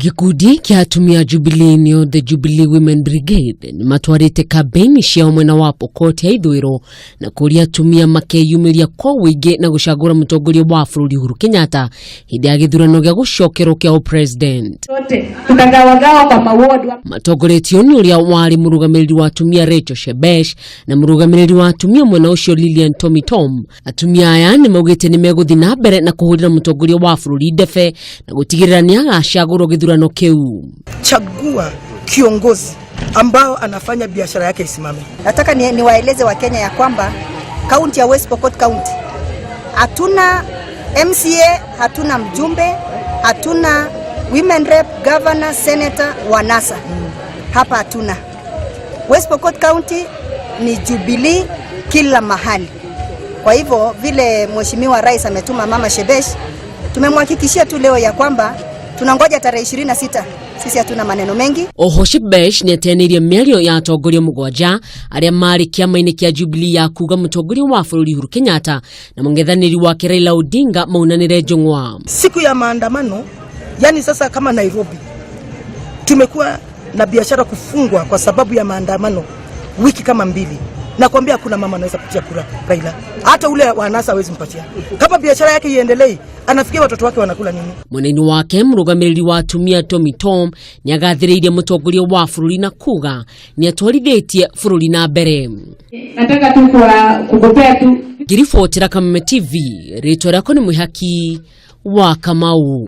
Gĩkundi kĩa atumia Jubilee nĩo The Jubilee Women Brigade nĩ matwarĩte kambĩini ciao mwena wa Pokot ya ithũĩro na kũria atumia makeyumĩria kwa ũingĩ na gũcagũra mũtongoria wa bũrũri Uhuru Kenyatta hĩndĩ ya gĩthurano gĩa gũcokerwo kĩa ũpresident. Tutagawagawa kwa maward. Matongoretio nĩ ũrĩa warĩ mũrũgamĩrĩri wa atumia Rachel Shebesh na mũrũgamĩrĩri wa atumia mwena ũcio Lilian Tommy Tom. Atumia aya nĩ maugĩte nĩ megũthiĩ na mbere na kũhũrĩra mũtongoria wa bũrũri ndebe na gũtigĩrĩra nĩ agacagũrwo gĩthurano kĩu. Chagua kiongozi ambao anafanya biashara yake isimame. Nataka niwaeleze ni Wakenya ya kwamba kaunti ya West Pokot County hatuna MCA, hatuna mjumbe, hatuna women rep, governor, senator wa NASA hapa hatuna. West Pokot County ni Jubilee kila mahali. Kwa hivyo vile Mheshimiwa Rais ametuma Mama Shebesh, tumemhakikishia tu leo ya kwamba tunangoja tarehe 26. Sisi hatuna maneno mengi. Oho Shebesh nĩ ateanĩirie mĩario ya atongoria mũgwanja arĩa marĩ kĩama-inĩ kĩa Jubilee ya kuga mũtongoria wa bũrũri Uhuru Kenyatta na mũng'ethanĩri wake Raila Odinga maunanĩre njũng'wa. Siku ya maandamano, yani sasa kama Nairobi tumekuwa na biashara kufungwa kwa sababu ya maandamano wiki kama mbili. Nakwambia hakuna mama anaweza kutia kura Raila, hata ule wa NASA hawezi mpatia. Kama biashara yake iendelee, anafikia watoto wake wanakula nini? Mwena-inĩ wake mũrũgamĩrĩri wa atumia Tommy Tom nĩ agathĩrĩirie mũtongoria wa bũrũri na kuga nĩ atwarithĩtie bũrũri na mbere. Nataka tu kwa kukupea tu Ngĩribotera Kameme TV, rĩtwa rĩakwa nĩ Mwĩhaki wa Kamau.